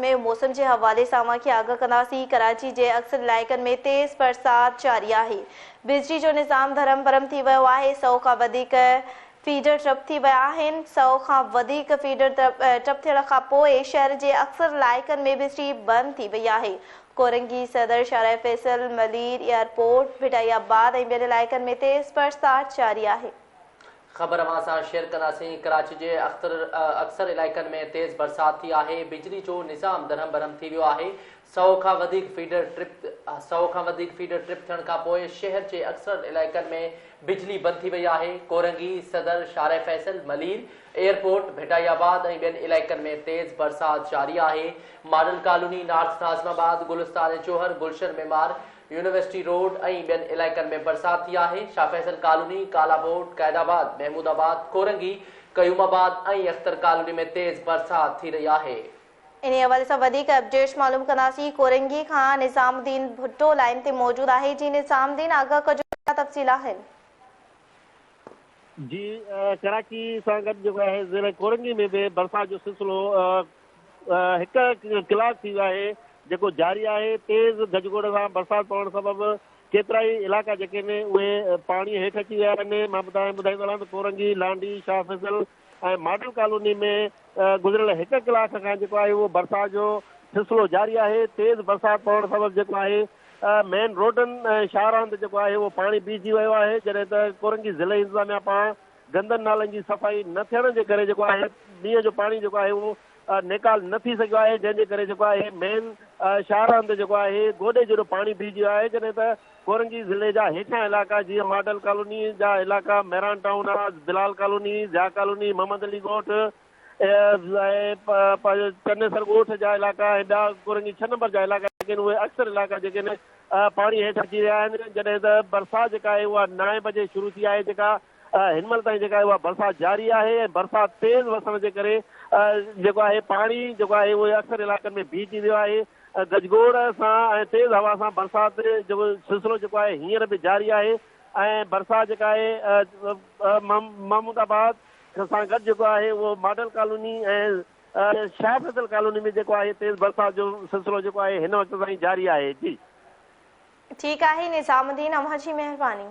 ۾ موسم جي حوالي سان اوهان کي آگاهه ڪنداسين، ڪراچي جي اڪثر علائقن ۾ تيز برسات جاري آهي، بجلي جو نظام درهم برهم ٿي ويو آهي، سئو کان وڌيڪ فيڊر ٽرپ ٿي ويا آهن، سئو کان وڌيڪ فيڊر ٽرپ ٿيڻ کانپوء شهر جي اڪثر علائقن ۾ بجلي بند ٿي وئي آهي، ڪورنگي، صدر، شارع فيصل، ملير، ايئرپورٽ، ڀٽائي آباد ۽ ٻين علائقن ۾ تيز برسات جاري آهي. خبر اوهان سان شيئر ڪنداسين، ڪراچي جي اڪثر علائقن ۾ تيز برسات ٿي آهي، بجلي جو نظام درهم برهم ٿي ويو آهي، سئو کان وڌيڪ فيڊر ٽرپ سئو کان وڌيڪ فيڊر ٽرپ ٿيڻ کانپوء شهر جي اڪثر علائقن ۾ بجلي بند ٿي وئي آهي، ڪورنگي، صدر، شارع فيصل، ملير، ايئرپورٽ، ڀٽائي آباد ۽ ٻين علائقن ۾ تيز برسات جاري آهي، model colony, north Nazimabad, Gulistan Johar, Gulshan Maymar, university road ۽ ٻين علائقن ۾ برسات ٿي آهي، شاهه فيصل ڪالوني، ڪالابوٽ، قائد آباد، محمود آباد، ڪورنگي، قيوم آباد ۽ اختر ڪالوني ۾ تيز برسات ٿي رهي آهي. انهي حوالي سان وڌيڪ اپڊيٽس معلوم ڪنداسين، ڪورنگي کان نظام الدين ڀٽو لائين تي موجود آهي، جي نظام الدين آگاهه ڪجو ڪهڙا تفصيل آهن. جي ڪراچي سان گڏ جيڪو آهي ضلعي ڪورنگي ۾ به برسات جو سلسلو هڪ ڪلاڪ ٿي ويو آهي جيڪو جاري آهي تيز گجگوڙ سان برسات پوڻ سبب ڪيترائي علائقا جيڪي آهن اهي پاڻي هيٺ اچي ويا آهن مان ٻڌائيندو هلان ته ڪورنگي لانڍي شاهه فيصل ۽ ماڊل ڪالوني ۾ گذريل هڪ ڪلاڪ کان جيڪو آهي اهو برسات جو سلسلو جاري آهي تيز برسات پوڻ سبب جيڪو آهي مين روڊن ۽ شاهراهن تي جيڪو آهي اهو پاڻي بيهجي ويو آهي جڏهن ته ڪورنگي ضلعي انتظاميا پاران گندن نالن جي صفائي نه ٿيڻ جي ڪري جيڪو آهي مينهن جو پاڻي جيڪو آهي اهو نيڪال نه ٿي سگهيو آهي جنهن جي ڪري جيڪو آهي مين شاهراهن تي جيڪو آهي گوڏي جيڏو پاڻي بيهجي ويو آهي جڏهن ته ڪورنگي ضلعي جا هيٺيان علائقا جيئن ماڊل ڪالوني جا علائقا مهراڻ ٽائون آ بلال ڪالوني ضياء ڪالوني محمد علي ڳوٺ ۽ پنهنجو چنيسر ڳوٺ جا علائقا ۽ ٻيا ڪورنگي ڇهه نمبر جا علائقا جيڪي آهن اهي اڪثر علائقا جيڪي آهن پاڻي هيٺ اچي ويا آهن جڏهن ته برسات جيڪا آهي اها نائين بجي شروع ٿي آهي جيڪا هن مهل تائين جيڪا آهي اها برسات جاري آهي ۽ برسات تيز وسڻ جي ڪري جيڪو آهي پاڻي جيڪو آهي اهو اڪثر علائقن ۾ بيهجي ويو آهي گجگوڙ سان ۽ تيز هوا سان برسات جو سلسلو جيڪو آهي هينئر به جاري آهي ۽ برسات جيڪا آهي محمود آباد سان گڏ جيڪو آهي اهو model colony ۽ Shah Faisal colony ۾ جيڪو آهي تيز برسات جو سلسلو جيڪو آهي هن وقت تائين جاري آهي جي. ٺيڪ آهي نظام الدين اوهان جي مهرباني.